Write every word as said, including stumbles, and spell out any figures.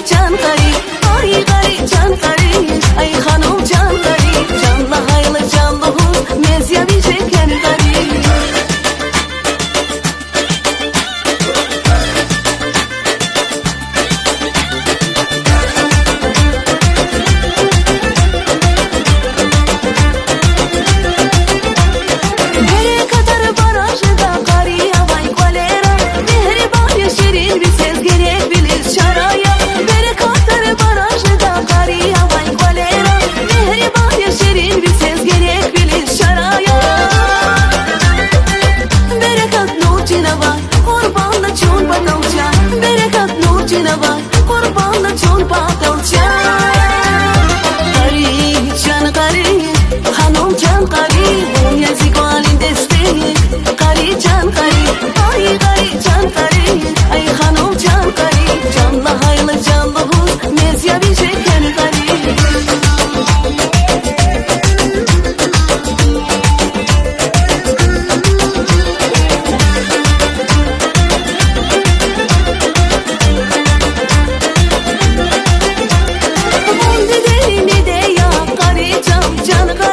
Чан къари, ай къари, чан къари, ай ханум чан къари, чан лагьайла чан лугьуз мез я виже кхьен къари. Берекатар баражда къари авай кӀвалера, мегьрибан я ширин ви сес герек вилиз чара я. Берекатар баражда къари авай кӀвалера, мегьрибан я ширин ви сес герек вилиз чара я. Берекат нур чина авай, къурбанд я чун патал чан, берекат нур чина авай, къурбанд я чун патал чан. Къари, чан къари, ханум чан къари, вун я зи кӀвалин дестек. Къари, чан къари, ай къари, чан къари, ай ханум чан къари, чан лагьайла чан лугьуз мез я виже кхьен къари. Вун дидедин диде я, къари чан, чан къари.